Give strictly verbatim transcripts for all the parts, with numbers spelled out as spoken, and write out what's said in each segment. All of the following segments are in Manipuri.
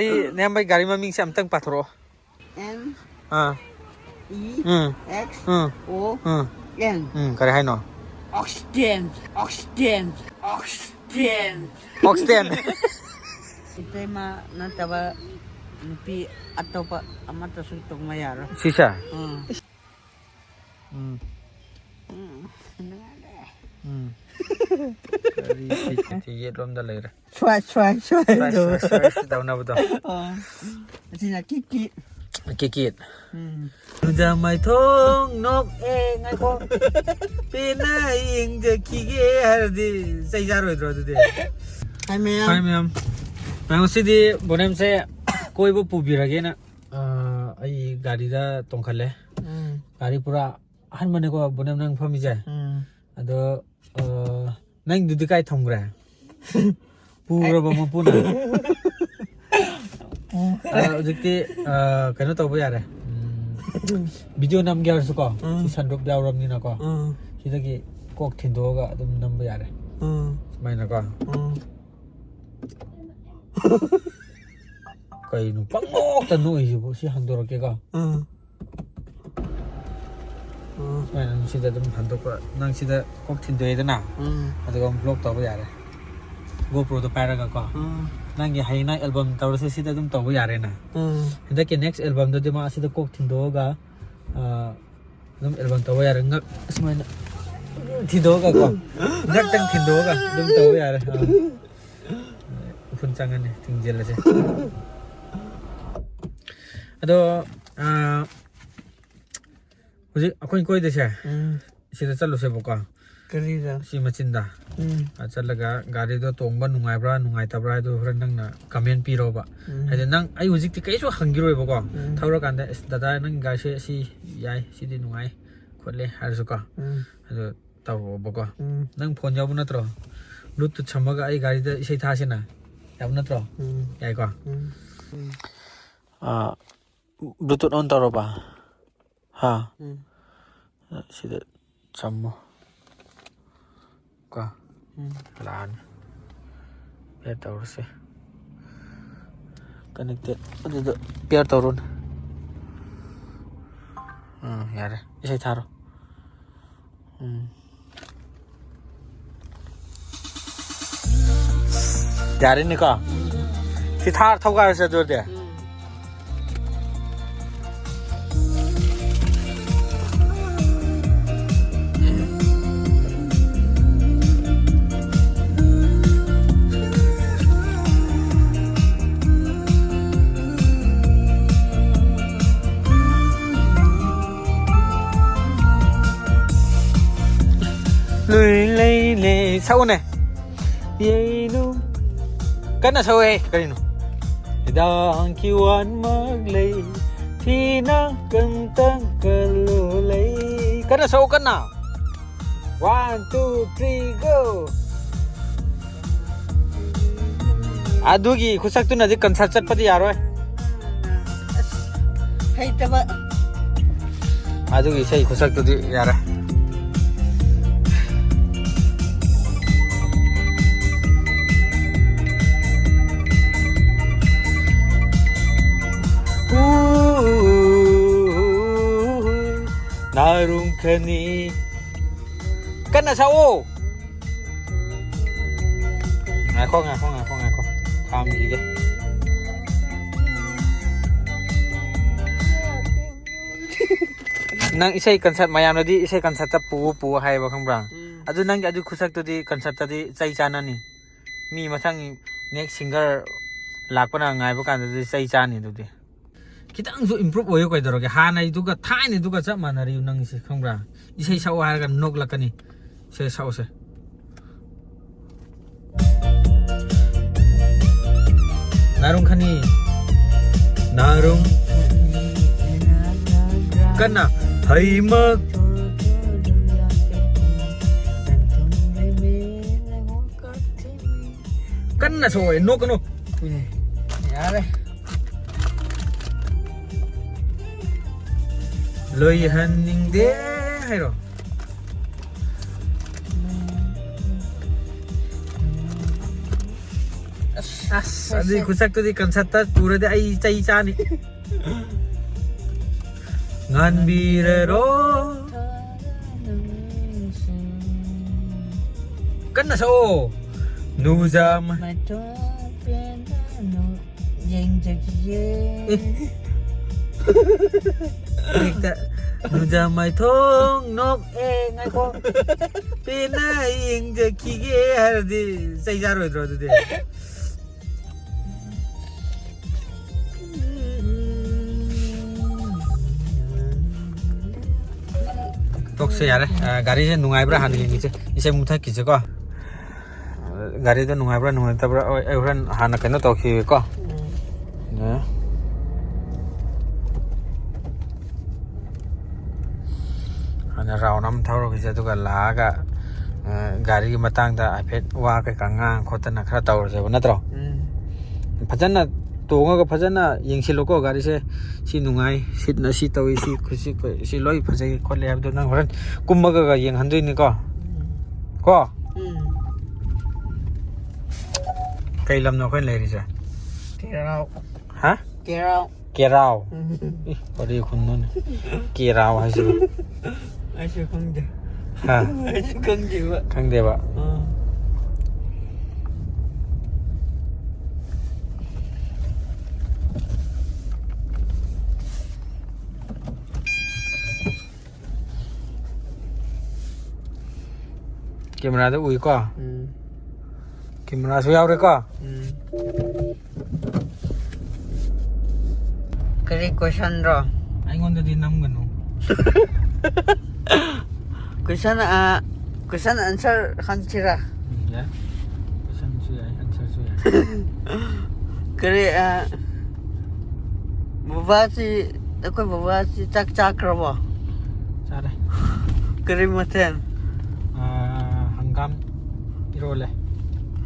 ꯑꯩ ꯅꯌꯥꯝꯕꯩ ꯒꯥꯔꯤ ꯃꯃꯤꯡꯁꯦ ꯑꯝꯇꯪ ꯄꯥꯊꯣꯔꯛꯑꯣ꯫ N ꯑꯥ E ꯎꯝ X ꯎꯝ O ꯎꯝ N. ꯎꯝ ꯀꯔꯤ ꯍꯥꯏꯅꯣ? Oxygen. Oxygen. Oxygen. ꯑꯣꯛꯁꯇꯦꯟ. ꯏꯇꯩꯃ ꯅꯠꯇꯕ ꯅꯨꯄꯤ ꯑꯇꯣꯞꯄ ꯑꯃꯠꯇꯁꯨ ꯇꯣꯡꯕ ꯌꯥꯔꯣꯏ. ꯁꯤꯁꯦ. ꯎꯝ. ꯎꯝ ꯎꯝ. ꯅꯨꯡꯉꯥꯏꯔꯦ. ꯎꯝ. ꯀꯔꯤ ꯐꯤꯠ ꯐꯤꯠ ꯌꯦꯠꯂꯣꯝꯗ ꯂꯩꯔꯦ. ꯁ꯭ꯋꯥꯏ ꯁ꯭ꯋꯥꯏ ꯁ꯭ꯋꯥꯏ ꯁ꯭ꯋꯥꯏ ꯇꯧ. ꯁ꯭ꯋꯥꯏ ꯁ꯭ꯋꯥꯏ ꯇꯧꯅꯕꯗꯣ. ꯑꯥ. ꯑꯁꯤꯅ ꯀꯤꯛ ꯀꯤꯛ. ꯀꯤꯀꯤꯠ. ꯎꯝ. ꯅꯨꯡꯖꯥ ꯃꯥꯏꯊꯣꯡ ꯅꯣꯛ ꯑꯦ ꯉꯥꯏꯈꯣ. ꯄꯦꯟꯅ ꯌꯦꯡꯖꯈꯤꯒꯦ ꯍꯥꯏꯔꯗꯤ ꯆꯩ ꯆꯥꯔꯣꯏꯗ꯭ꯔꯣ ꯑꯗꯨꯗꯤ? ꯍꯥꯏ ꯃꯌꯥꯝ. ꯍꯥꯏ ꯃꯌꯥꯝ. ꯃꯌꯥꯝ ꯉꯁꯤꯗꯤ ꯕꯣꯅꯦꯝꯁꯦ ꯀꯣꯏꯕ ꯄꯨꯕꯤꯔꯒꯦꯅ, ꯑꯥ, ꯑꯩ ꯒꯥꯔꯤꯗ ꯇꯣꯡꯈꯠꯂꯦ. ꯎꯝ. ꯒꯥꯔꯤ ꯄꯨꯔꯥ ꯑꯍꯟꯕꯅꯦꯀꯣ ꯕꯣꯅꯦꯝ ꯅꯪ ꯐꯝꯃꯤꯁꯦ. ꯎꯝ. ꯑꯗꯣ, ꯑ, ꯅꯪꯗꯨꯗꯤ ꯀꯥꯏ ꯊꯝꯈ꯭ꯔꯦ? ꯄꯨꯈ꯭ꯔꯕ ꯃꯄꯨꯅ? ꯑ, ꯍꯧꯖꯤꯛꯇꯤ, ꯑ, ꯀꯩꯅꯣ ꯇꯧꯕ ꯌꯥꯔꯦ. ꯎꯝ, ꯚꯤꯗꯤꯑꯣ ꯅꯝꯒꯦ ꯍꯥꯏꯔꯁꯨꯀꯣ, ꯎꯝ. ꯁꯤ ꯁꯟꯔꯨꯞ ꯌꯥꯎꯔꯕꯅꯤꯅꯀꯣ, ꯎꯝ. ꯁꯤꯗꯒꯤ ꯀꯣꯛ ꯊꯤꯟꯗꯣꯛꯑꯒ ꯑꯗꯨꯝ ꯅꯝꯕ ꯌꯥꯔꯦ. ꯎꯝ. ꯁꯨꯃꯥꯏꯅꯀꯣ. ꯎꯝ. ꯀꯩꯅꯣ ꯄꯪꯅꯣꯛꯇ ꯅꯣꯛꯏꯁꯤꯕꯨ? ꯁꯤ ꯍꯟꯗꯣꯔꯛꯀꯦꯀꯣ. ꯎꯝ. ꯎꯝ. ꯁꯨꯃꯥꯏꯅ ꯁꯤꯗ ꯑꯗꯨꯝ ꯍꯟꯗꯣꯛꯄ, ꯅꯪ ꯁꯤꯗ ꯀꯣꯛ ꯊꯤꯟꯗꯣꯛꯑꯦꯗꯅ, ꯎꯝ. ꯑꯗꯨꯒ ꯑꯃꯨꯛ ꯕ꯭ꯂꯣꯛ ꯇꯧꯕ ꯌꯥꯔꯦ. ꯒꯣꯄ꯭ꯔꯣꯗꯣ ꯄꯥꯏꯔꯒꯀꯣ. ꯎꯝ. ꯅꯪꯒꯤ ꯍꯌꯦꯡ ꯅꯪ ꯑꯦꯜꯕꯝ ꯇꯧꯔꯁꯨ ꯁꯤꯗ ꯑꯗꯨꯝ ꯇꯧꯕ ꯌꯥꯔꯦꯅ. ꯎꯝ. ꯍꯟꯗꯛꯀꯤ ꯅꯦꯛꯁ ꯑꯦꯜꯕꯝꯗꯗꯤ ꯃꯥ ꯑꯁꯤꯗ ꯀꯣꯛ ꯊꯤꯟꯗꯣꯛꯑꯒ, ꯑ, ꯑꯗꯨꯝ ꯑꯦꯜꯕꯝ ꯇꯧꯕ ꯌꯥꯔꯦ. ꯉꯛ ꯑꯁꯨꯃꯥꯏꯅ ꯊꯤꯟꯗꯣꯛꯑꯒꯀꯣ, ꯉꯛꯇꯪ ꯊꯤꯟꯗꯣꯛꯑꯒ ꯑꯗꯨꯝ ꯇꯧꯕ ꯌꯥꯔꯦ. ꯑ, ꯎꯐꯨꯟ ꯆꯪꯉꯅꯤ, ꯊꯤꯡꯖꯤꯜꯂꯁꯦ. ꯑꯗꯣ, ꯑ, ꯍꯧꯖꯤꯛ ꯑꯩꯈꯣꯏ ꯀꯣꯏꯗꯣꯏꯁꯦ ꯎꯝ. ꯁꯤꯗ ꯆꯠꯂꯨꯁꯦꯕꯀꯣ. ꯀꯔꯤꯗ? ꯁꯤ ꯃꯆꯤꯟꯗ. ꯎꯝ. ꯑ, ꯆꯠꯂꯒ ꯒꯥꯔꯤꯗꯣ ꯇꯣꯡꯕ ꯅꯨꯡꯉꯥꯏꯕ꯭ꯔꯥ ꯅꯨꯡꯉꯥꯏꯇꯕ꯭ꯔꯥ ꯍꯥꯏꯗꯣ ꯍꯣꯔꯦꯟ ꯅꯪꯅ ꯀꯃꯦꯟ ꯄꯤꯔꯣꯕ. ꯎꯝ. ꯍꯥꯏꯗꯤ ꯅꯪ, ꯑꯩ ꯍꯧꯖꯤꯛꯇꯤ ꯀꯩꯁꯨ ꯍꯪꯈꯤꯔꯣꯏꯕꯀꯣ. ꯎꯝ. ꯊꯧꯔꯀꯥꯟꯗ, "ꯑꯁ, ꯗꯗꯥ, ꯅꯪ ꯒꯥꯔꯤꯁꯦ ꯁꯤ ꯌꯥꯏ, ꯁꯤꯗꯤ ꯅꯨꯡꯉꯥꯏ ꯈꯣꯠꯂꯦ" ꯍꯥꯏꯔꯁꯨꯀꯣ. ꯎꯝ. ꯑꯗꯣ ꯇꯧꯔꯛꯑꯣꯕꯀꯣ. ꯎꯝ. ꯅꯪ ꯐꯣꯟ ꯌꯥꯎꯕ ꯅꯠꯇ꯭ꯔꯣ? ꯕ꯭ꯂꯨꯇꯨꯠ ꯁꯝꯃꯒ ꯑꯩ ꯒꯥꯔꯤꯗ ꯏꯁꯩ ꯊꯥꯁꯤꯅ, ꯌꯥꯕ ꯅꯠꯇ꯭ꯔꯣ? ꯎꯝ. ꯌꯥꯏꯀꯣ. ꯎꯝ. ꯎꯝ. ꯑꯥ, ꯕ꯭ꯂꯨꯇꯨꯠ ꯑꯣꯟ ꯇꯧꯔꯕ? ꯍꯥ? ꯎꯝ. ꯁꯤꯗ ꯆꯝꯃꯣ꯫ ꯀꯣ꯫ ꯎꯝ. ꯂꯥꯛꯑꯅꯤ꯫ ꯄꯦ ꯇꯧꯔꯁꯦ꯫ Connected. ꯑꯗꯨꯗꯣ pair ꯇꯧꯔꯣꯅꯦ. ꯎꯝ, ꯌꯥꯔꯦ, ꯏꯁꯩ ꯊꯥꯔꯣ. ꯎꯝ, ꯌꯥꯔꯦꯅꯦꯀꯣ? ꯁꯤ ꯊꯥꯔ ꯊꯧꯒꯥꯏꯔꯁꯦ ꯑꯗꯨꯗꯤ. ꯂꯨꯏ ꯂꯩ ꯂꯩ ꯁꯛꯎꯅꯦ. ꯌꯩꯅꯨ. ꯀꯟꯅ ꯁꯛꯎꯍꯦ, ꯀꯔꯤꯅꯣ? ꯍꯤꯗꯥꯛꯀꯤ ꯋꯥꯟꯃꯛ ꯂꯩ, ꯊꯤꯅ ꯀꯟꯇꯪ ꯀꯜꯂꯨ ꯂꯩ. ꯀꯟꯅ ꯁꯛꯎ, ꯀꯟꯅ. One, two, three, go. ꯑꯗꯨꯒꯤ ꯈꯨꯁꯛꯇꯨꯅꯗꯤ concert ꯆꯠꯄꯗꯤ ꯌꯥꯔꯣꯏ. ꯑꯁ, ꯍꯩꯇꯕ. ꯑꯗꯨꯒꯤ ꯏꯁꯩ ꯈꯨꯁꯛꯇꯨꯗꯤ ꯌꯥꯔꯦ. ꯅꯥꯔꯨꯡ ꯈꯅꯤ. ꯀꯟꯅ ꯁꯛꯑꯣ. ꯉꯥꯏꯈꯣ, ꯉꯥꯏꯈꯣ, ꯉꯥꯏꯈꯣ, ꯉꯥꯏꯈꯣ. ꯈꯥꯝꯈꯤꯒꯦ. ꯅꯪ ꯏꯁꯩ concert, ꯃꯌꯥꯝꯅꯗꯤ ꯏꯁꯩ concertꯇ ꯄꯨꯑꯣ, ꯄꯨꯑꯣ ꯍꯥꯏꯌꯦꯕ, ꯈꯪꯕ꯭ꯔꯥ? ꯎꯝ. ꯑꯗꯨ ꯅꯪꯒꯤ ꯑꯗꯨ ꯈꯨꯁꯛꯇꯨꯗꯤ concertꯇꯗꯤ ꯆꯩ ꯆꯥꯅꯅꯤ. ꯃꯤ ꯃꯊꯪ next singer ꯂꯥꯛꯄꯅ ꯉꯥꯏꯕ ꯀꯥꯟꯗꯗꯤ ꯆꯩ ꯆꯥꯅꯤ ꯑꯗꯨꯗꯤ. ꯈꯤꯇꯪꯁꯨ improve ꯑꯣꯏꯌꯨ ꯀꯩꯗꯧꯔꯒꯦ? ꯍꯥꯟꯅꯩꯗꯨꯒ ꯊꯥꯏꯅꯩꯗꯨꯒ ꯆꯞ ꯃꯥꯟꯅꯔꯤꯌꯨ ꯅꯪꯁꯦ, ꯈꯪꯕ꯭ꯔꯥ? ꯏꯁꯩ ꯁꯛꯑꯣ ꯍꯥꯏꯔꯒ ꯅꯣꯛꯂꯛꯀꯅꯤ꯫ ꯏꯁꯩ ꯁꯛꯑꯣꯁꯦ꯫ ꯅꯥꯔꯨꯡ ꯈꯅꯤ꯫ ꯅꯥꯔꯨꯡ꯫ ꯀꯟꯅ꯫ ꯍꯩꯃꯛ꯫ ꯀꯟꯅ ꯁꯛꯑꯣ, ꯅꯣꯛꯀꯅꯨ꯫ ꯌꯥꯔꯦ꯫ ꯂꯣꯏꯍꯟꯅꯤꯡꯗꯦ ꯍꯥꯏꯔꯣ꯫ ꯑꯁ꯫ ꯑꯁ, ꯑꯗꯨꯏ ꯈꯨꯁꯛꯇꯨꯗꯤ ꯀꯟꯁꯔꯠꯇ ꯄꯨꯔꯗꯤ ꯑꯩ ꯆꯩ ꯆꯥꯅꯤ꯫ ꯉꯥꯟꯕꯤꯔꯔꯣ꯫ ꯀꯟꯅ ꯁꯛꯑꯣ꯫ ꯅꯨꯖꯥꯝ꯫ ꯃꯥꯏꯊꯣꯡ ꯄꯦꯟꯅ ꯅꯣꯛ-, ꯌꯦꯡꯖꯈꯤꯒꯦ꯫ ꯑꯦ꯫ ꯍꯦꯛꯇ ꯅꯨꯖꯥꯝ ꯃꯥꯏꯊꯣꯡ ꯅꯣꯛ-, ꯑꯦ, ꯉꯥꯏꯈꯣ꯫ ꯄꯦꯟꯅ ꯌꯦꯡꯖꯈꯤꯒꯦ ꯍꯥꯏꯔꯗꯤ ꯆꯩ ꯆꯥꯔꯣꯏꯗ꯭ꯔꯣ ꯑꯗꯨꯗꯤ? ꯇꯣꯛꯁꯦ ꯌꯥꯔꯦ꯫ ꯑ, ꯒꯥꯔꯤꯁꯦ ꯅꯨꯡꯉꯥꯏꯕ꯭ꯔꯥ ꯍꯥꯟꯅ ꯌꯦꯡꯈꯤꯁꯦ꯫ ꯏꯁꯩ ꯃꯨꯊꯠꯈꯤꯁꯦꯀꯣ꯫ ꯒꯥꯔꯤꯗꯣ ꯅꯨꯡꯉꯥꯏꯕ꯭ꯔꯥ ꯅꯨꯡꯉꯥꯏꯇꯕ꯭ꯔꯥ ꯑꯩ, ꯑꯩ ꯍꯣꯔꯦꯟ ꯍꯥꯟꯅ ꯀꯩꯅꯣ ꯇꯧꯈꯤꯒꯦꯀꯣ꯫ ꯎꯝ꯫ ꯅꯦ꯫ ꯍꯥꯟꯅ ꯔꯥꯎꯟ ꯑꯃ ꯊꯧꯔꯨꯈꯤꯁꯦ, ꯑꯗꯨꯒ ꯂꯥꯛꯑꯒ, ꯑ, ꯒꯥꯔꯤꯒꯤ ꯃꯇꯥꯡꯗ ꯍꯥꯏꯐꯦꯠ ꯋꯥ ꯀꯩꯀꯥ ꯉꯥꯡ ꯈꯣꯠꯇꯅ ꯈꯔ ꯇꯧꯔꯁꯦꯕ, ꯅꯠꯇ꯭ꯔꯣ? ꯎꯝ꯫ ꯐꯖꯅ ꯇꯣꯡꯉꯒ ꯐꯖꯅ ꯌꯦꯡꯁꯤꯜꯂꯨꯀꯣ ꯒꯥꯔꯤꯁꯦ꯫ ꯁꯤ ꯅꯨꯡꯉꯥꯏ, ꯁꯤꯠꯅ ꯁꯤ ꯇꯧꯏ, ꯁꯤ ꯈꯨꯠꯁꯤ ꯈꯨ-, ꯁꯤ ꯂꯣꯏ ꯐꯖꯩ ꯈꯣꯠꯂꯦ ꯍꯥꯏꯕꯗꯣ ꯅꯪ ꯍꯣꯔꯦꯟ ꯀꯨꯝꯃꯒ ꯌꯦꯡꯍꯟꯗꯣꯏꯅꯤꯀꯣ꯫ ꯎꯝ꯫ ꯀꯣ? ꯎꯝ꯫ ꯀꯩ ꯂꯝꯅꯣ ꯑꯩꯈꯣꯏꯅ ꯂꯩꯔꯤꯁꯦ? ꯀꯦꯔꯥꯎ꯫ ꯍꯥ? ꯀꯦꯔꯥꯎ꯫ ꯀꯦꯔꯥꯎ꯫ ꯎꯝ꯫ ꯏ, ꯀꯔꯤ ꯈꯨꯟꯅꯣꯅꯦ? ꯀꯦꯔꯥꯎ ꯍꯥꯏꯁꯤꯕꯨ? ꯑꯩꯁꯨ ꯈꯪꯗꯦ꯫ ꯍꯥ? ꯑꯩꯁꯨ ꯈꯪꯗꯦꯕ꯫ ꯈꯪꯗꯦꯕ? ꯑꯥ꯫ ꯀꯦꯃꯦꯔꯥꯗ ꯎꯏꯀꯣ? ꯎꯝ꯫ ꯀꯦꯃꯦꯔꯥꯁꯨ ꯌꯥꯎꯔꯦꯀꯣ? ꯎꯝ꯫ ꯀꯔꯤ ꯀꯣꯏꯁꯟꯔꯣ? ꯑꯩꯉꯣꯟꯗꯗꯤ ꯅꯝꯒꯅꯨ꯫ ꯀꯣꯏꯁꯟ, ꯑ, ꯀꯣꯏꯁꯟ ꯑꯟꯁꯔ ꯍꯪꯁꯤꯔꯥ? ꯎꯝ, ꯌꯥꯏ꯫ ꯀꯣꯏꯁꯟꯁꯨ ꯌꯥꯏ, ꯑꯟꯁꯔꯁꯨ ꯌꯥꯏ꯫ ꯀꯔꯤ, ꯑ, ꯕꯕꯥꯁꯤ, ꯑꯩꯈꯣꯏ ꯕꯕꯥꯁꯤ ꯆꯥꯛ ꯆꯥꯈ꯭ꯔꯕꯣ? ꯆꯥꯔꯦ꯫ ꯀꯔꯤ ꯃꯊꯦꯜ? ꯑ, ꯍꯪꯒꯥꯝ ꯏꯔꯣꯜꯂꯦ꯫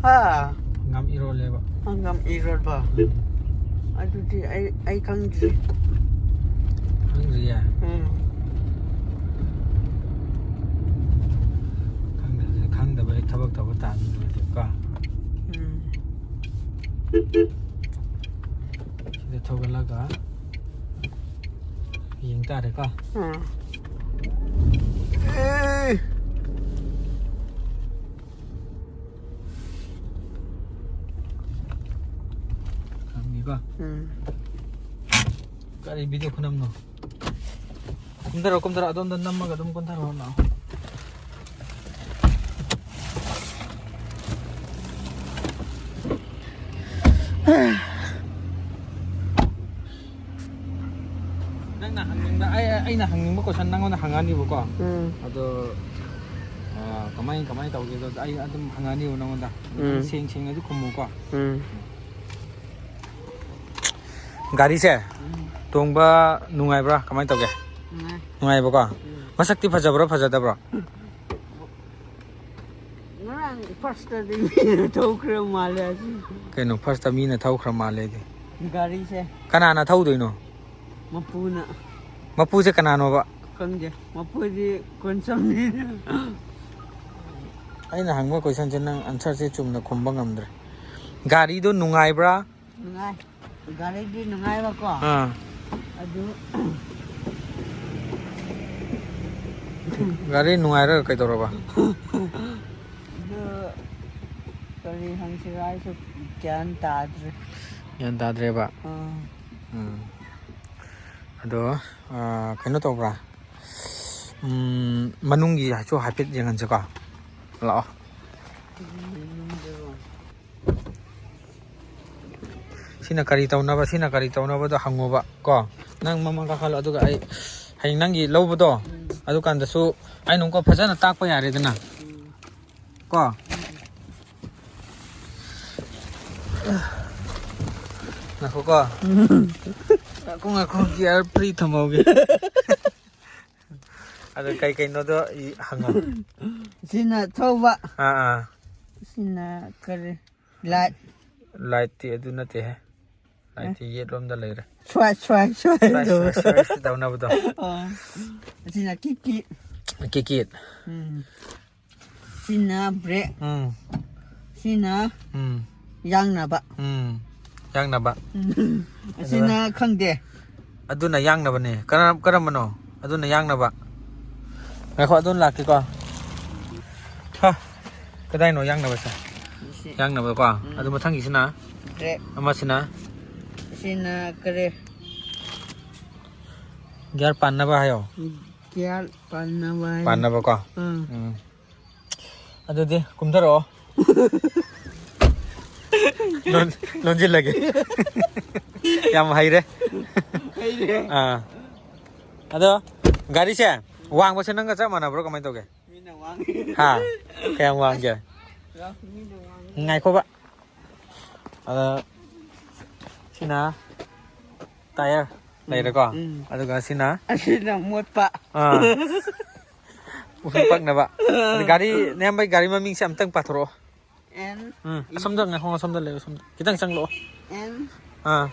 ꯍꯥ? ꯍꯪꯒꯥꯝ ꯏꯔꯣꯜꯂꯦꯕ꯫ ꯍꯪꯒꯥꯝ ꯏꯔꯣꯜꯕ? ꯎꯝ꯫ ꯑꯗꯨꯗꯤ ꯑꯩ, ꯑꯩ ꯈꯪꯗ꯭ꯔꯤ꯫ ꯈꯪꯗ꯭ꯔꯤꯌꯦ? ꯎꯝ꯫ ꯈꯪꯗ꯭ꯔꯗꯤ ꯈꯪꯗꯕꯩ ꯊꯕꯛ ꯇꯧꯕ ꯇꯥꯕꯅꯤ ꯅꯨꯡꯉꯥꯏꯇꯦꯀꯣ꯫ ꯎꯝ꯫ ꯁꯤꯗ ꯊꯧꯒꯠꯂꯒ ꯌꯦꯡ ꯇꯥꯔꯦꯀꯣ꯫ ꯎꯝ꯫ ꯈꯪꯅꯤꯀꯣ꯫ ꯎꯝ꯫ ꯀꯔꯤ ꯚꯤꯗꯤꯑꯣ ꯈꯨꯅꯝꯅꯣ? ꯀꯨꯝꯊꯔꯣ, ꯀꯨꯝꯊꯔꯣ, ꯑꯗꯣꯝꯗ ꯅꯝꯃꯒ ꯑꯗꯨꯝ ꯀꯨꯝꯊꯔꯣ ꯂꯥꯛꯑꯣ꯫ ꯅꯪꯅ ꯍꯪꯅꯤꯡꯕ, ꯑꯩ, ꯑꯩꯅ ꯍꯪꯅꯤꯡꯕ ꯀꯣꯏꯁꯟ ꯅꯪꯉꯣꯟꯗ ꯍꯪꯉꯅꯤꯕꯀꯣ꯫ ꯎꯝ꯫ ꯑꯗꯣ ꯑ, ꯀꯃꯥꯏ ꯀꯃꯥꯏ ꯇꯧꯒꯦꯗꯣ ꯑꯩ ꯑꯗꯨꯝ ꯍꯪꯉꯅꯤꯕ ꯅꯪꯉꯣꯟꯗ꯫ ꯅꯪ ꯎꯝ꯫ ꯁꯦꯡ ꯁꯦꯡꯅꯗꯤ ꯈꯨꯝꯃꯨꯀꯣ꯫ ꯎꯝ꯫ ꯒꯥꯔꯤꯁꯦ ꯇꯣꯡꯕ ꯅꯨꯡꯉꯥꯏꯕ꯭ꯔꯥ, ꯀꯃꯥꯏꯅ ꯇꯧꯒꯦ? ꯅꯨꯡꯉꯥꯏ꯫ ꯅꯨꯡꯉꯥꯏꯕꯀꯣ? ꯃꯁꯛꯇꯤ ꯐꯖꯕ꯭ꯔꯣ, ꯐꯖꯗꯕ꯭ꯔꯣ? ꯉꯔꯥꯡ ꯐꯥꯔꯁꯇꯗꯤ ꯃꯤꯅ ꯊꯧꯈ꯭ꯔ ꯃꯥꯜꯂꯦ ꯑꯁꯤ꯫ ꯀꯩꯅꯣ, ꯐꯥꯔꯁꯇ ꯃꯤꯅ ꯊꯧꯈ꯭ꯔ ꯃꯥꯜꯂꯦꯗꯤ? ꯒꯥꯔꯤꯁꯦ ꯀꯅꯥꯅ ꯊꯧꯗꯣꯏꯅꯣ? ꯃꯄꯨꯅ꯫ ꯃꯄꯨꯁꯦ ꯀꯅꯥꯅꯣꯕ? ꯈꯪꯗꯦ꯫ ꯃꯄꯨꯗꯤ ꯀꯣꯟꯁꯝꯅꯤꯅ꯫ ꯑꯩꯅ ꯍꯪꯕ ꯀꯣꯏꯁꯟꯁꯦ ꯅꯪ ꯑꯟꯁꯔꯁꯦ ꯆꯨꯝꯅ ꯈꯨꯝꯕ ꯉꯝꯗ꯭ꯔꯦ꯫ ꯒꯥꯔꯤꯗꯣ ꯅꯨꯡꯉꯥꯏꯕ꯭ꯔꯥ? ꯅꯨꯡꯉꯥꯏ꯫ ꯒꯥꯔꯤꯗꯤ ꯅꯨꯡꯉꯥꯏꯕꯀꯣ꯫ ꯑꯥ꯫ ꯑꯗꯨ ꯒꯥꯔꯤ ꯅꯨꯡꯉꯥꯏꯔꯒ ꯀꯩꯗꯧꯔꯕ? ꯑꯗꯨ ꯀꯔꯤ ꯍꯪꯁꯤꯔꯥ ꯑꯩꯁꯨ ꯒ꯭ꯌꯥꯟ ꯇꯥꯗ꯭ꯔꯦ꯫ ꯒ꯭ꯌꯥꯟ ꯇꯥꯗ꯭ꯔꯦꯕ? ꯑꯥ꯫ ꯎꯝ꯫ ꯑꯗꯣ, ꯑꯥ, ꯀꯩꯅꯣ ꯇꯧꯕ꯭ꯔꯥ? ꯎꯝ, ꯃꯅꯨꯡꯒꯤ ꯍꯥꯏꯁꯨ ꯍꯥꯏꯐꯦꯠ ꯌꯦꯡꯍꯟꯁꯤꯀꯣ꯫ ꯂꯥꯛꯑꯣ꯫ ꯁꯤꯅ ꯀꯔꯤ ꯇꯧꯅꯕ, ꯁꯤꯅ ꯀꯔꯤ ꯇꯧꯅꯕꯗꯣ ꯍꯪꯉꯣꯕ ꯀꯣ꯫ ꯅꯪ ꯃꯃꯥꯡ ꯀꯥꯈꯠꯂꯣ, ꯑꯗꯨꯒ ꯑꯩ ꯍꯌꯦꯡ ꯅꯪꯒꯤ ꯂꯧꯕꯗꯣ, ꯑꯗꯨꯀꯥꯟꯗꯁꯨ ꯑꯩꯅ ꯑꯃꯨꯛꯀ ꯐꯖꯅ ꯇꯥꯛꯄ ꯌꯥꯔꯦꯗꯅ ꯀꯣ꯫ ꯉꯥꯏꯈꯣꯀꯣ꯫ ꯉꯥꯏꯈꯣ, ꯉꯥꯏꯈꯣ, ꯒꯤꯌꯥꯔ ꯐ꯭ꯔꯤ ꯊꯝꯍꯧꯒꯦ꯫ ꯑꯗꯣ ꯀꯩ ꯀꯩꯅꯣꯗꯣ ꯍꯪꯉꯣ꯫ ꯁꯤꯅ ꯊꯧꯕ꯫ ꯑꯥ, ꯑꯥ꯫ ꯁꯤꯅ ꯀꯔꯤ? ꯂꯥꯏꯠ꯫ ꯂꯥꯏꯠꯇꯤ ꯑꯗꯨ ꯅꯠꯇꯦꯍꯦ꯫ ꯂꯥꯏꯠꯇꯤ ꯌꯦꯠꯂꯣꯝꯗ ꯂꯩꯔꯦ꯫ ꯁ꯭ꯋꯥꯏ, ꯁ꯭ꯋꯥꯏ, ꯁ꯭ꯋꯥꯏ ꯁ꯭ꯋꯥꯏ, ꯇꯧꯕ꯫ ꯁ꯭ꯋꯥꯏ, ꯁ꯭ꯋꯥꯏ ꯇꯧꯅꯕꯗꯣ꯫ ꯑꯣ꯫ ꯑꯁꯤꯅ ꯀꯤꯛ ꯀꯤꯛ꯫ ꯀꯤꯛ ꯀꯤꯛ꯫ ꯎꯝ꯫ ꯁꯤꯅ ꯕ꯭ꯔꯦꯛ꯫ ꯎꯝ꯫ ꯁꯤꯅ ꯎꯝ꯫ ꯌꯥꯡꯅꯕ꯫ ꯎꯝ, ꯌꯥꯡꯅꯕ꯫ ꯎꯝ꯫ ꯑꯁꯤꯅ ꯈꯪꯗꯦ꯫ ꯑꯗꯨꯅ ꯌꯥꯡꯅꯕꯅꯦ꯫ ꯀꯔꯝ-, ꯀꯔꯝꯕꯅꯣ? ꯑꯗꯨꯅ ꯌꯥꯡꯅꯕ꯫ ꯉꯥꯏꯈꯣ, ꯑꯗꯨꯅ ꯂꯥꯛꯀꯦꯀꯣ꯫ ꯍꯥ, ꯀꯗꯥꯏꯅꯣ ꯌꯥꯡꯅꯕꯁꯦ? ꯁꯤ꯫ ꯌꯥꯡꯅꯕꯀꯣ꯫ ꯎꯝ꯫ ꯑꯗꯨ ꯃꯊꯪꯒꯤꯁꯤꯅ? ꯕ꯭ꯔꯦꯛ꯫ ꯑꯃꯁꯤꯅ? ꯑꯁꯤꯅ ꯀꯔꯤ? ꯒꯤꯌꯥꯔ ꯄꯥꯟꯅꯕ ꯍꯥꯏꯌꯣ꯫ ꯒꯤꯌꯥꯔ ꯄꯥꯟꯅꯕ ꯍꯥꯏꯌꯣ꯫ ꯄꯥꯟꯅꯕꯀꯣ꯫ ꯎꯝ꯫ ꯎꯝ꯫ ꯑꯗꯨꯗꯤ ꯀꯨꯝꯊꯔꯛꯑꯣ꯫ ꯂꯣꯟ-, ꯂꯣꯟꯁꯤꯜꯂꯒꯦ꯫ ꯌꯥꯝ ꯍꯩꯔꯦ꯫ ꯍꯩꯔꯦ꯫ ꯑꯥ꯫ ꯑꯗꯣ ꯒꯥꯔꯤꯁꯦ ꯋꯥꯡꯕꯁꯦ ꯅꯪꯒ ꯆꯞ ꯃꯥꯟꯅꯕ꯭ꯔꯣ, ꯀꯃꯥꯏꯅ ꯇꯧꯒꯦ? ꯃꯤꯅ ꯋꯥꯡꯉꯤ꯫ ꯍꯥ? ꯀꯌꯥꯝ ꯋꯥꯡꯒꯦ? ꯃꯤꯅ ꯋꯥꯡꯉꯤ꯫ ꯉꯥꯏꯈꯣꯕ꯫ ꯑꯗ ꯁꯤꯅ ꯇꯥꯌꯔ ꯂꯩꯔꯦꯀꯣ꯫ ꯎꯝ꯫ ꯑꯗꯨꯒ ꯁꯤꯅ? ꯑꯁꯤꯅ ꯃꯣꯠꯄ꯫ ꯑꯥ꯫ ꯎꯐꯨꯟ ꯄꯛꯅꯕ꯫ ꯑꯗ ꯒꯥꯔꯤ, ꯅꯌꯥꯝꯕꯒꯤ ꯒꯥꯔꯤ ꯃꯃꯤꯡꯁꯦ ꯑꯝꯇꯪ ꯄꯥꯊꯣꯔꯛꯑꯣ꯫ ꯑꯦꯟ ꯎꯝ, ꯏ ꯑꯁꯣꯝꯗ ꯉꯥꯏꯈꯣ, ꯑꯁꯣꯝꯗ ꯂꯩꯌꯣ, ꯑꯁꯣꯝꯗ꯫ ꯈꯤꯇꯪ ꯆꯪꯂꯛꯑꯣ꯫ N ah.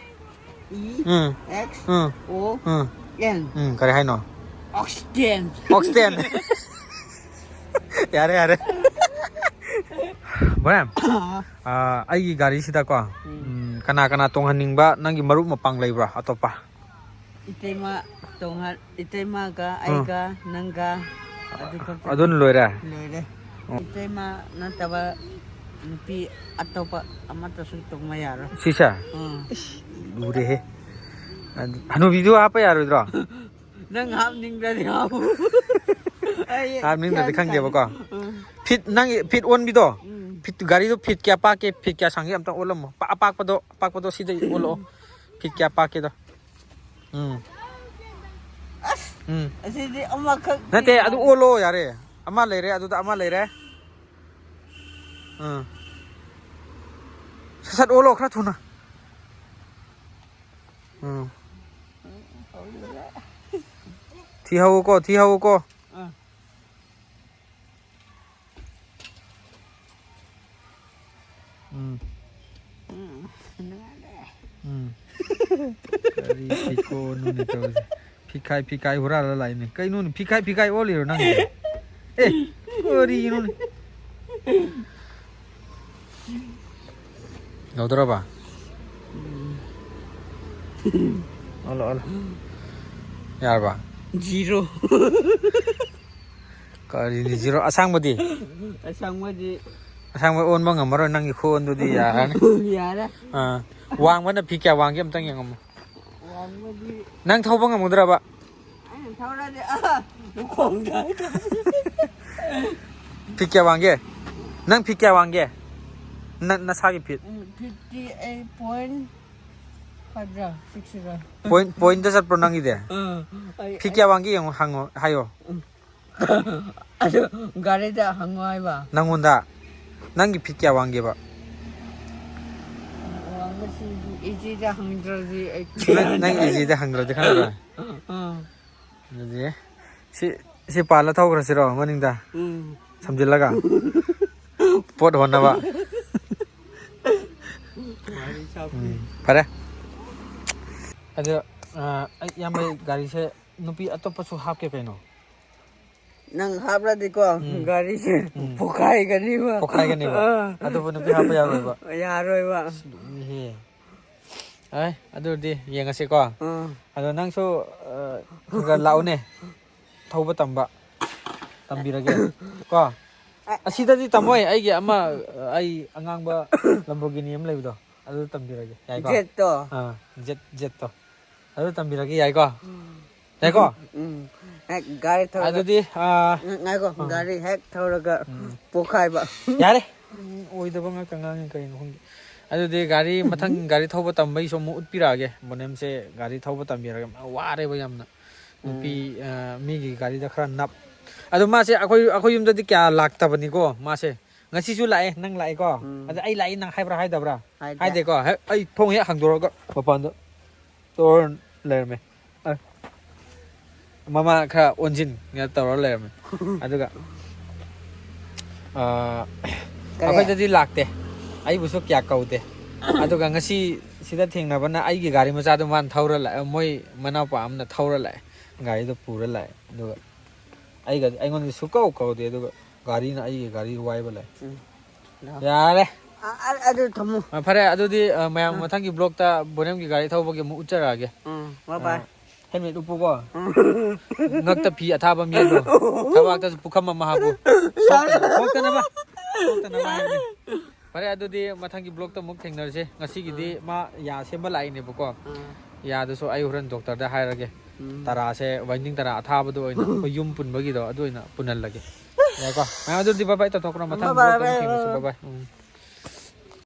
E um. X um. O um. And. ꯎꯝ, ꯀꯔꯤ ꯍꯥꯏꯅꯣ? ꯑꯣꯛꯁꯇꯦꯟ꯫ ꯑꯣꯛꯁꯇꯦꯟ꯫ ꯌꯥꯔꯦ, ꯌꯥꯔꯦ꯫ ꯕꯣꯔꯦꯝ, ꯑꯥ, ꯑꯩꯒꯤ ꯒꯥꯔꯤꯁꯤꯗꯀꯣ, ꯎꯝ꯫ ꯎꯝ, ꯀꯅꯥ ꯀꯅꯥ ꯇꯣꯡꯍꯟꯅꯤꯡꯕ ꯅꯪꯒꯤ ꯃꯔꯨꯞ ꯃꯄꯥꯡ ꯂꯩꯕ꯭ꯔꯥ ꯑꯇꯣꯞꯄ? ꯏꯇꯩꯃ ꯇꯣꯡꯍꯟ-, ꯏꯇꯩꯃꯒ ꯑꯥ꯫ ꯑꯩꯒ ꯅꯪꯒ ꯑꯗꯨ ꯈꯛꯇꯅꯤ꯫ ꯑꯗꯨꯅ ꯂꯣꯏꯔꯦ? ꯂꯣꯏꯔꯦ꯫ ꯑꯣ꯫ ꯏꯇꯩꯃ ꯅꯠꯇꯕ ꯅꯨꯄꯤ ꯑꯇꯣꯞꯄ ꯑꯃꯠꯇꯁꯨ ꯇꯣꯡꯕ ꯌꯥꯔꯣꯏ꯫ ꯁꯤꯁꯦ? ꯑꯥ꯫ ꯏꯁ, ꯂꯨꯔꯦꯍꯦ꯫ ꯑꯗꯨ ꯍꯅꯨꯕꯤꯗꯨ ꯍꯥꯞꯄ ꯌꯥꯔꯣꯏꯗ꯭ꯔꯣ? ꯅꯪ ꯍꯥꯞꯅꯤꯡꯗ꯭ꯔꯗꯤ ꯍꯥꯞꯄꯨ꯫ ꯑꯩ ꯍꯥꯞꯅꯤꯡꯗ꯭ꯔꯗꯤ ꯒ꯭ꯌꯥꯟ ꯇꯥꯗꯦ꯫ ꯈꯪꯗꯦꯕꯀꯣ꯫ ꯎꯝ꯫ ꯐꯤꯠ, ꯅꯪꯒꯤ ꯐꯤꯠ ꯑꯣꯟꯕꯤꯗꯣ? ꯎꯝ꯫ ꯐꯤꯠ, ꯒꯥꯔꯤꯗꯣ ꯐꯤꯠ ꯀꯌꯥ ꯄꯥꯛꯀꯦ? ꯐꯤꯠ ꯀꯌꯥ ꯁꯥꯡꯒꯦ? ꯑꯝꯇ ꯑꯣꯜꯂꯝꯃꯣ꯫ ꯄꯥ-, ꯑꯄꯥꯛꯄꯗꯣ, ꯑꯄꯥꯛꯄꯗꯣ ꯁꯤꯗ ꯑꯣꯜꯂꯛꯑꯣ꯫ ꯐꯤꯠ ꯀꯌꯥ ꯄꯥꯛꯀꯦꯗꯣ? ꯎꯝ꯫ ꯑꯁ! ꯎꯝ꯫ ꯑꯁꯤꯗꯤ ꯑꯃꯈꯛ ꯅꯠꯇꯦ, ꯑꯗꯨ ꯑꯣꯜꯂꯣ ꯌꯥꯔꯦ꯫ ꯑꯃ ꯂꯩꯔꯦ, ꯑꯗꯨꯗ ꯑꯃ ꯂꯩꯔꯦ꯫ ꯎꯝ꯫ ꯁꯠ ꯁꯠ ꯑꯣꯜꯂꯣ, ꯈꯔ ꯊꯨꯅ꯫ ꯎꯝ꯫ ꯊꯤꯍꯧꯀꯣ, ꯊꯤꯍꯧꯀꯣ꯫ ꯑꯥ꯫ ꯎꯝ꯫ ꯎꯝ, ꯅꯨꯡꯉꯥꯏꯔꯦ꯫ ꯎꯝ꯫ ꯀꯔꯤ ꯐꯤꯀꯣꯅꯣꯅꯦ ꯇꯧꯔꯤꯁꯦ? ꯐꯤꯈꯥꯏ ꯐꯤꯈꯥꯏ ꯍꯨꯔꯥꯜꯂ ꯂꯥꯛꯏꯅꯦ꯫ ꯀꯩꯅꯣꯅꯦ, ꯐꯤꯈꯥꯏ ꯐꯤꯈꯥꯏ ꯑꯣꯜꯂꯤꯔꯣ ꯅꯪꯒꯤꯁꯦ? ꯑꯦ, ꯀꯔꯤꯅꯣꯅꯦ? ꯂꯧꯗꯣꯔꯕ? ꯑꯣꯜꯂꯣ, ꯑꯣꯜꯂꯣ꯫ ꯌꯥꯔꯕ? Zero꯫ ꯀꯔꯤꯅꯤ zero? ꯑꯁꯥꯡꯕꯗꯤ? ꯑꯁꯥꯡꯕꯗꯤ ꯑꯁꯥꯡꯕ ꯑꯣꯟꯕ ꯉꯝꯃꯔꯣꯏ, ꯅꯪꯒꯤ ꯈꯨꯑꯣꯟꯗꯨꯗꯤ ꯌꯥꯔꯅꯤ꯫ ꯌꯥꯔꯦ꯫ ꯑꯥ꯫ ꯋꯥꯡꯕꯅ ꯐꯤ ꯀꯌꯥ ꯋꯥꯡꯒꯦ ꯑꯝꯇꯪ ꯌꯦꯡꯉꯝꯃꯣ꯫ ꯋꯥꯡꯕꯗꯤ ꯅꯪ ꯊꯧꯕ ꯉꯝꯒꯗ꯭ꯔꯕ? ꯑꯩꯅ ꯊꯧꯔꯗꯤ, ꯑꯥ, ꯃꯈꯣꯡꯗ꯫ ꯐꯤꯠ ꯀꯌꯥ ꯋꯥꯡꯒꯦ? ꯅꯪ ꯐꯤꯠ ꯀꯌꯥ ꯋꯥꯡꯒꯦ? ꯅ-, ꯅꯁꯥꯒꯤ ꯐꯤꯠ? ꯎꯝ, ꯐꯤꯠꯇꯤ ꯑꯩ point five ꯔ, six ꯔ꯫ Point, point ꯇ ꯆꯠꯄ꯭ꯔꯣ ꯅꯪꯒꯤꯗꯤ? ꯑꯥ, ꯑꯩ, ꯐꯤꯠ ꯑꯩ ꯀꯌꯥ ꯋꯥꯡꯒꯦ ꯌꯦꯡꯉꯣ, ꯍꯪꯉꯣ, ꯍꯥꯏꯌꯣ꯫ ꯎꯝ꯫ ꯑꯗꯨ ꯒꯥꯔꯤꯗ ꯍꯪꯉꯣ ꯍꯥꯏꯕ꯫ ꯅꯪꯉꯣꯟꯗ? ꯅꯪꯒꯤ ꯐꯤꯠ ꯀꯌꯥ ꯋꯥꯡꯒꯦꯕ? ꯋꯥꯡꯕꯁꯤꯡꯗꯤ ꯏꯆꯦꯗ ꯍꯪꯗ꯭ꯔꯗꯤ ꯑꯩ ꯅꯪ, ꯅꯪ ꯏꯆꯦꯗ ꯍꯪꯗ꯭ꯔꯗꯤ ꯈꯪꯉꯔꯣꯏ? ꯑꯥ꯫ ꯑꯗꯨꯗꯤ ꯁꯤ, ꯁꯤ ꯄꯥꯜꯂ ꯊꯧꯈ꯭ꯔꯁꯤꯔꯣ ꯃꯅꯤꯡꯗ? ꯎꯝ꯫ ꯁꯝꯖꯤꯜꯂꯒ? ꯄꯣꯠ ꯍꯣꯟꯅꯕ? ꯃꯥꯅꯤ, ꯁꯥꯐꯤ꯫ ꯎꯝ, ꯐꯔꯦ꯫ ꯑꯗꯣ, ꯑ, ꯑꯩ ꯏꯌꯥꯝꯕ ꯒꯥꯔꯤꯁꯦ ꯅꯨꯄꯤ ꯑꯇꯣꯞꯄꯁꯨ ꯍꯥꯞꯀꯦ ꯀꯩꯅꯣ? ꯅꯪ ꯍꯥꯞꯂꯗꯤꯀꯣ, ꯎꯝ꯫ ꯒꯥꯔꯤꯁꯦ ꯎꯝ꯫ ꯄꯣꯛꯈꯥꯏꯒꯅꯤꯕ꯫ ꯄꯣꯛꯈꯥꯏꯒꯅꯤꯕ꯫ ꯑꯥ꯫ ꯑꯗꯨꯕꯨ ꯅꯨꯄꯤ ꯍꯥꯞꯄ ꯌꯥꯔꯣꯏꯕ꯫ ꯌꯥꯔꯣꯏꯕ꯫ ꯑꯁ, ꯅꯣꯛꯅꯤꯡꯉꯤꯍꯦ꯫ ꯑꯦ, ꯑꯗꯨꯗꯤ ꯌꯦꯡꯉꯁꯤꯀꯣ꯫ ꯑꯥ꯫ ꯑꯗꯣ ꯅꯪꯁꯨ, ꯑ, ꯈꯔ ꯈꯔ ꯂꯥꯛꯎꯅꯦ꯫ ꯊꯧꯕ ꯇꯝꯕ꯫ ꯇꯝꯕꯤꯔꯒꯦ꯫ ꯀꯣ? ꯑ- ꯑꯁꯤꯗꯗꯤ ꯇꯝꯃꯣꯏ꯫ ꯑꯩꯒꯤ ꯑꯃ, ꯑꯩ ꯑꯉꯥꯡꯕ Lamborghini ꯑꯃ ꯂꯩꯕꯗꯣ꯫ ꯑꯗꯨ ꯇꯝꯕꯤꯔꯒꯦ꯫ ꯌꯥꯏꯀꯣ? Jet ꯇꯣ꯫ ꯑꯥ, Jet, Jet ꯇꯣ꯫ ꯑꯗꯨ ꯇꯝꯕꯤꯔꯒꯦ, ꯌꯥꯏꯀꯣ? ꯎꯝ꯫ ꯌꯥꯏꯀꯣ? ꯎꯝ꯫ ꯍꯦꯛ ꯒꯥꯔꯤ ꯊꯧꯔꯒ ꯑꯗꯨꯗꯤ, ꯑꯥ, ꯉ-, ꯉꯥꯏꯈꯣ, ꯑꯥ꯫ ꯒꯥꯔꯤ ꯍꯦꯛ ꯊꯧꯔꯒ ꯎꯝ꯫ ꯄꯣꯛꯈꯥꯏꯕ꯫ ꯌꯥꯔꯦ꯫ ꯎꯝ, ꯑꯣꯏꯗꯕ ꯉꯥꯛꯇ ꯉꯥꯡꯉꯦ, ꯀꯩꯅꯣ ꯈꯪꯗꯦ꯫ ꯑꯗꯨꯗꯤ ꯒꯥꯔꯤ ꯃꯊꯪ ꯒꯥꯔꯤ ꯊꯧꯕ ꯇꯝꯕꯩꯁꯨ ꯑꯃꯨꯛ ꯎꯠꯄꯤꯔꯛꯑꯒꯦ꯫ ꯕꯣꯅꯦꯝꯁꯦ ꯒꯥꯔꯤ ꯊꯧꯕ ꯇꯝꯕꯤꯔꯒꯦ꯫ ꯃꯥ ꯋꯥꯔꯦꯕ ꯌꯥꯝꯅ꯫ ꯅꯨꯄꯤ, ꯎꯝ꯫ ꯑꯥ, ꯃꯤꯒꯤ ꯒꯥꯔꯤꯗ ꯈꯔ ꯅꯞ-, ꯑꯗꯣ ꯃꯥꯁꯦ ꯑꯩꯈꯣꯏ, ꯑꯩꯈꯣꯏ ꯌꯨꯝꯗꯗꯤ ꯀꯌꯥ ꯂꯥꯛꯇꯕꯅꯤꯀꯣ, ꯃꯥꯁꯦ꯫ ꯉꯁꯤꯁꯨ ꯂꯥꯛꯑꯦ, ꯅꯪ ꯂꯥꯛꯑꯦꯀꯣ? ꯎꯝ꯫ ꯑꯗ ꯑꯩ ꯂꯥꯛꯏ ꯅꯪ ꯍꯥꯏꯕ꯭ꯔꯥ ꯍꯥꯏꯗꯕ꯭ꯔꯥ? ꯍꯥꯏꯗꯦ꯫ ꯍꯥꯏꯗꯦꯀꯣ? ꯍꯦꯛ ꯑꯩ ꯊꯣꯡ ꯍꯦꯛ ꯍꯥꯡꯗꯣꯔꯛꯑꯒ ꯃꯄꯥꯟꯗ ꯇꯧꯔ ꯂꯩꯔꯝꯃꯦ꯫ ꯑ, ꯃꯃꯥ ꯈꯔ ꯑꯣꯟꯁꯤꯟ ꯇꯧꯔ ꯂꯩꯔꯝꯃꯦ꯫ ꯑꯗꯨꯒ, ꯑ, ꯀꯔꯤ? ꯑꯩꯈꯣꯏꯗꯗꯤ ꯂꯥꯛꯇꯦ꯫ ꯑꯩꯕꯨꯁꯨ ꯀꯌꯥ ꯀꯧꯗꯦ꯫ ꯑꯗꯨꯒ ꯉꯁꯤ ꯁꯤꯗ ꯊꯦꯡꯅꯕꯅ ꯑꯩꯒꯤ ꯒꯥꯔꯤ ꯃꯆꯥꯗꯣ ꯃꯥꯅ ꯊꯧꯔ ꯂꯥꯛꯑꯦ, ꯃꯣꯏ ꯃꯅꯥꯎꯄꯥ ꯑꯃꯅ ꯊꯧꯔ ꯂꯥꯛꯑꯦ, ꯒꯥꯔꯤꯗꯣ ꯄꯨꯔ ꯂꯥꯛꯑꯦ꯫ ꯑꯗꯨꯒ ꯑꯩꯒ, ꯑꯩꯉꯣꯟꯗꯗꯤ ꯁꯨꯛꯀꯧ ꯀꯧꯗꯦ꯫ ꯑꯗꯨꯒ ꯒꯥꯔꯤꯅ ꯑꯩꯒꯤ ꯒꯥꯔꯤ ꯋꯥꯏꯕ ꯂꯥꯛꯑꯦ꯫ ꯎꯝ꯫ ꯌꯥꯔꯦ꯫ ꯑ- ꯑ- ꯑꯗꯨ ꯊꯝꯃꯨ꯫ ꯑ, ꯐꯔꯦ, ꯑꯗꯨꯗꯤ ꯑ, ꯃꯌꯥꯝ ꯃꯊꯪꯒꯤ ꯕ꯭ꯂꯣꯛꯇ ꯕꯣꯅꯦꯝꯒꯤ ꯒꯥꯔꯤ ꯊꯧꯕꯒꯤ ꯑꯃꯨꯛ ꯎꯠꯆꯔꯛꯑꯒꯦ. ꯎꯝ, ꯕꯥꯏ ꯕꯥꯏ. ꯍꯦꯜꯃꯦꯠ ꯎꯞꯄꯨꯀꯣ. ꯉꯛꯇ ꯐꯤ ꯑꯊꯥꯕ ꯑꯃ ꯌꯦꯠꯂꯣ. ꯊꯕꯥꯛꯇꯁꯨ ꯄꯨꯈꯝ ꯑꯃ ꯍꯥꯞꯄꯨ. ꯁꯣꯛꯇꯅꯕ, ꯁꯣꯛꯇꯅꯕ, ꯁꯣꯛꯇꯅꯕ ꯍꯥꯏꯕꯅꯤ. ꯐꯔꯦ, ꯑꯗꯨꯗꯤ ꯃꯊꯪꯒꯤ ꯕ꯭ꯂꯣꯛꯇ ꯑꯃꯨꯛ ꯊꯦꯡꯅꯔꯁꯦ. ꯉꯁꯤꯒꯤꯗꯤ ꯃꯥ ꯌꯥ ꯁꯦꯝꯕ ꯂꯥꯛꯏꯅꯦꯕꯀꯣ. ꯌꯥꯗꯨꯁꯨ ꯑꯩ ꯍꯣꯔꯦꯟ ꯗꯣꯛꯇꯔꯗ ꯍꯥꯏꯔꯒꯦ. ꯇꯔꯥꯁꯦ, ꯋꯥꯏꯟꯗꯤꯡ ꯇꯔꯥ ꯑꯊꯥꯕꯗꯣ ꯑꯣꯏꯅ ꯑꯩꯈꯣꯏ ꯌꯨꯝ ꯄꯨꯟꯕꯒꯤꯗꯣ ꯑꯗꯨ ꯑꯣꯏꯅ ꯄꯨꯟꯍꯜꯂꯒꯦ. ꯌꯥꯏꯀꯣ? ꯃꯌꯥꯝ, ꯑꯗꯨꯗꯤ ꯕꯥꯏ ꯕꯥꯏ ꯇꯧꯊꯣꯛꯈ꯭ꯔꯣ. ꯃꯊꯪ ꯕꯥꯏ ꯕꯥꯏ, ꯕ꯭ꯂꯣꯛꯇ ꯑꯃꯨꯛ ꯕꯥꯏ ꯊꯦꯡꯅꯁꯤ. ꯕꯥꯏ. ꯕꯥꯏ ꯕꯥꯏ. ꯎꯝ.